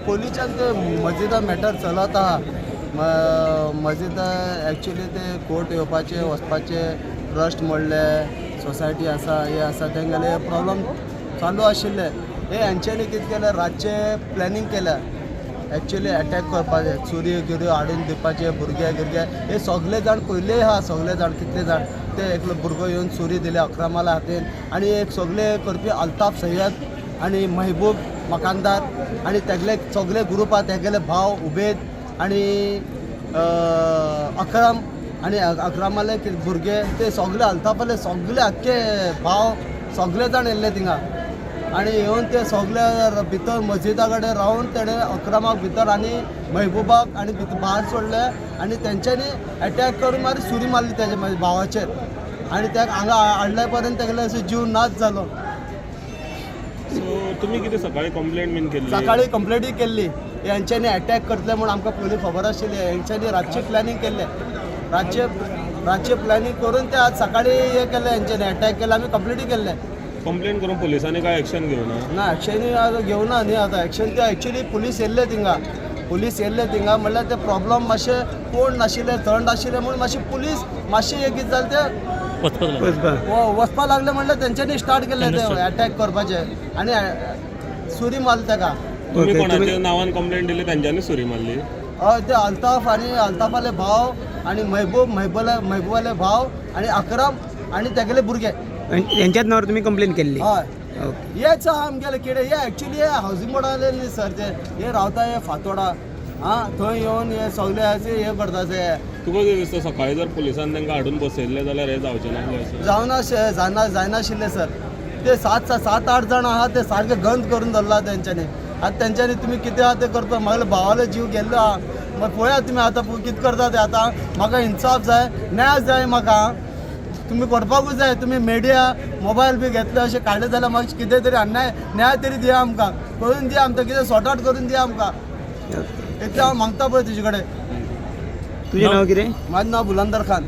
पयलींच्यान ते मस्जिदा मॅटर चलत आहा. मस्जिदा एक्चुली ते कोर्ट येवपाचे वचपाचे ट्रस्ट मोडले, सोसायटी आसा, हे आसा, तेंगेले प्रॉब्लम चालू आशिल्ले. हे हेंच्यांनी कितें केलें, रातचें प्लॅनिंग केलें एक्चुली एटॅक करपाचें, चुरी गिऱ्यो हाडून दिवपाचे भुरगे गिरगे हे सगळे जाण पयले आहा. सगळे जाण कितले जाण ते एकलो भुरगो येवन सुरी दिले अक्रमाला हातीन. आनी एक सगळे करपी अल्ताफ सय्यद आनी महबूब मकानदार आनी तेगले सगळे ग्रुप आहा, तेगेले भाव उबेद आनी अक्रम आनी अक्रमाले भुरगे ते सगळे अल्ताफाले सगळे आख्खे भाव सगळे जाण येयल्ले थिंगा. आनी येवन ते सगळे भितर मस्जिदा कडेन रावन तेणें अक्रमाक भितर आनी महबूबाक आनी भितर भायर सोडले आनी तेंच्यांनी एटॅक करून मागीर सुरी मारली तेजे म्हाज्या भावाचेर आनी तेका हांगा हाडले पर्यंत तेगेले असो जीव नाच जालो. सो तुमी कितें सकाळी कंप्लेंट बीन केल्ली? सकाळी कंप्लेंटूय केल्ली. हेंच्यांनी एटॅक करतले म्हूण आमकां पयलीं खबर आशिल्ली. हेंच्यांनी रातचें प्लॅनिंग केल्लें, रातचें रातचें प्लॅनिंग करून ते आज सकाळी हे केलें, हेंच्यांनी एटॅक केलें. आमी कंप्लेंटूय केल्लें. कंप्लेंट करून पुलिसांनी काय एक्शन घेवना? ना, एक्शनूय आतां घेवना न्ही आतां एक्शन. ते एक्चुली पुलीस येयल्ले थिंगा, पुलीस येयल्ले थिंगा म्हणल्यार ते प्रॉब्लम मातशे कोण नाशिल्ले, थंड आशिल्ले म्हूण मातशे पुलीस मातशें एक कितें जालें ते वचपा लागले. म्हणल्यार तेंच्यांनी स्टार्ट केल्ले ते एटॅक करपाचे आनी सुरी मारली तेका. तुमी कोणाच्या नांवान कंप्लेंट दिली तेंच्यांनी सुरी मारली? हय, ते अल्ताफ आनी अल्ताफाले भाव आनी महबूब, महबूला महबूबाले भाव आनी अक्रम आनी तेगेले भुरगे. यांच्याच नावावर तुम्ही कंप्लेंट केल्ली? हय. ओके. हेच आहा आमगेले कितें हे एक्चुली हे हावसिंग बोर्डाले न्ही सर, ते हे रावता हे फातोडा आं, थंय येवन हे सगळे अशे हे करता ते. तुका कितें दिसता, सकाळी जर पुलिसान तांकां हाडून बसयल्ले जाल्यार हें जावचें नासलें अशें? जावना जायना जायनाशिल्ले सर. ते सात सात आठ जाण आहा, ते सारके गंद करून धरला तेंच्यांनी. आतां तेंच्यांनी तुमी कितें आहा तें करता. म्हागेले भावालो जीव गेल्लो आहा. मागीर पळया तुमी आतां कितें करता ते. आतां म्हाका इन्साफ जाय, न्याय जाय म्हाका. तुमी करपाकूच जाय. तुमी मिडिया मोबायल बी घेतले अशें काडले जाल्यार मागीर कितें तरी अन्याय न्याय तरी दिया आमकां, करून दिया आमकां, कितें सॉर्ट आवट करून दिया आमकां. इतलें हांव मागता पळय तुजे कडेन. तुझे नाव कितें? म्हाजें नांव बुलंदर खान.